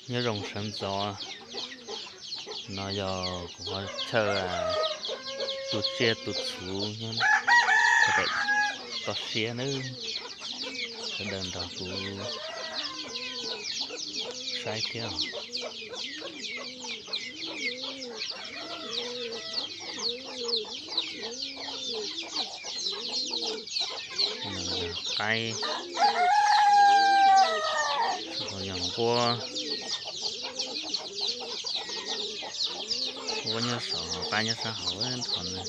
Nyob zoo sawv ntxov, no yog kuv qhov chaw tu tsiaj tu txhuv nyob sawv daws toj siab nawb, sawv daws nrog kuv saib thiab os. Qaib, yog nquab, nquab nyob saum, qaib nyob sab hauv ntho na.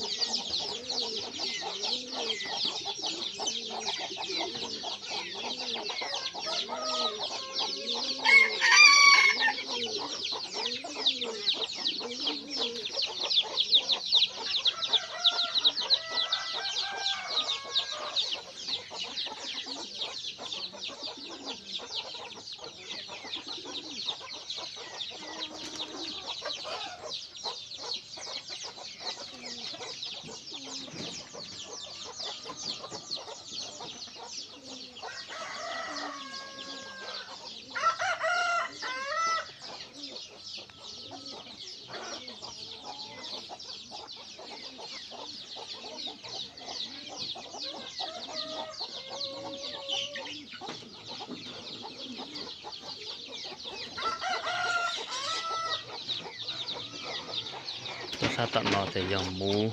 Tuaj sab tom no ces yog muv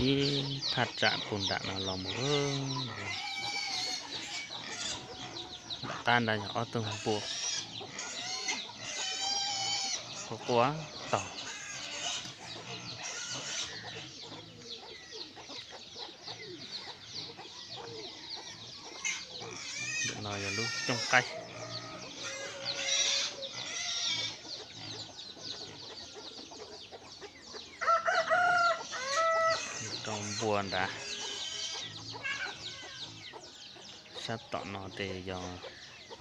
ib thaj tsam puag nram no los mus. Nram qab nrad yog ob tug npua quaj quaj taug. Ntawm no yog lub cooj qaib. Rau npua nrad. Sab tom no ces yog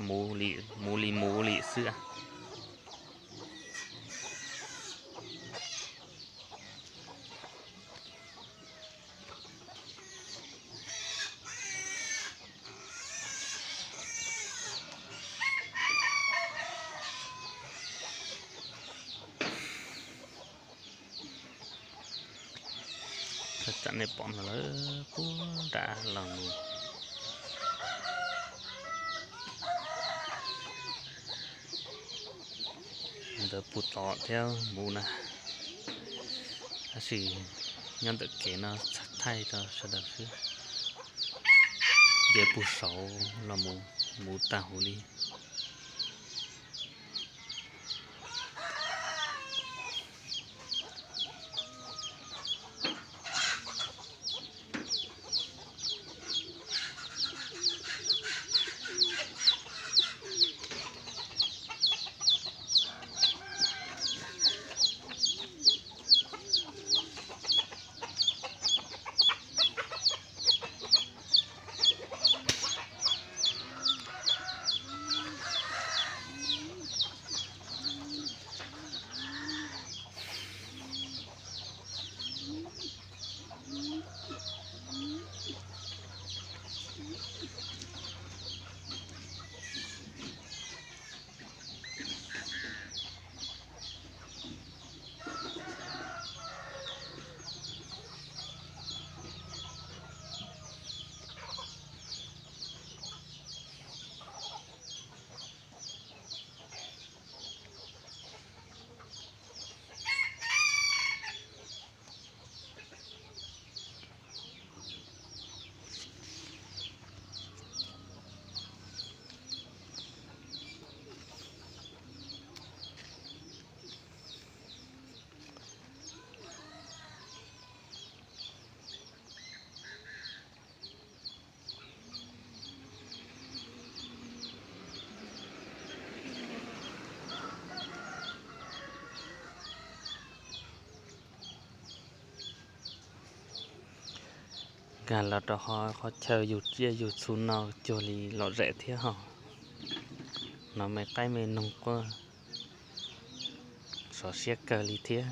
muv li muv li xwb. Thaj tsam nej pom no lawm puag nrad los mus ntawd puag tod thiab mus na. Tab sis nyob ntawm kev no txhaj thaij rau sawv daws xwb. Ces puag saud los mus mus tag huv li. Nkag los rau qhov chaw yug tsiaj yug txhu no cuag li lom zem thiab hos. No me qaib me noog quaj sov siab kawg li thiab.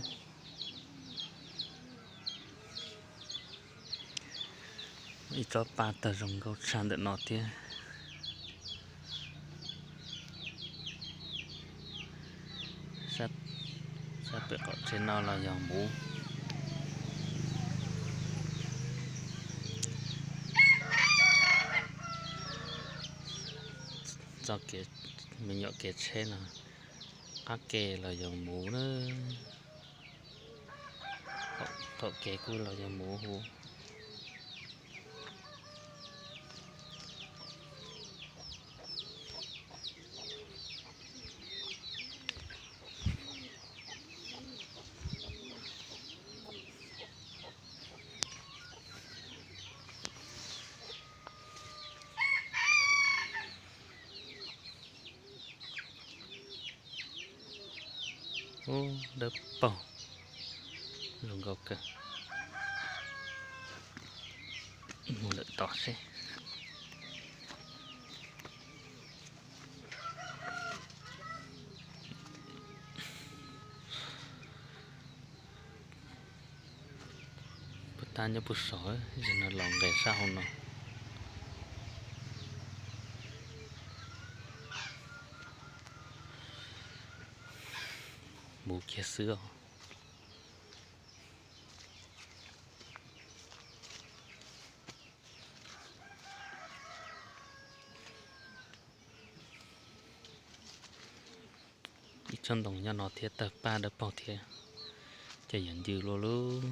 Ib tsob paj tawg zoo nkauj tshaj ntawm no thiab. Sab, sab pem qaum tsev no los yog muv. Txoj kev me nyuam kev tsheb no, qab ke los yog muv na, qaum kev kuj los yog muv hu. Ub, dawb paug, zoo nkauj kawg. Mus lawm tod seb. Puag ta nyob puag saud, zaum no los nqes sab hauv no. Muv kiag xwb os. Ib tsob ntoo nyob no thiab, tawg paj dawb paug thiab, ces yog ncw luaj lub.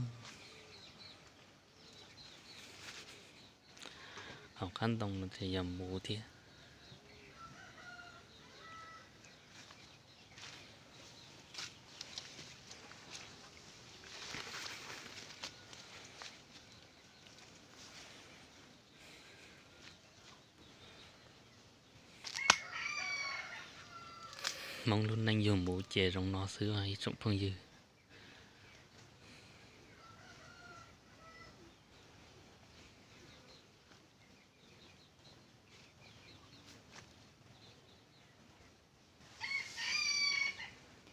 Hauv qab ntoo no ces yog muv thiab. Hmoob lub neej yug muv ces zoo no xwb ib tsoom phooj ywg.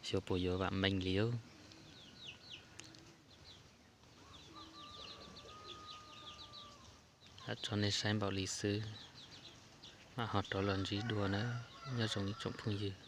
Xyov puas yuav vam meej li. Tso nej saib npaum li xwb, mam ho rov los ntsib dua na. Nyob zoo ib tsoom phooj ywg.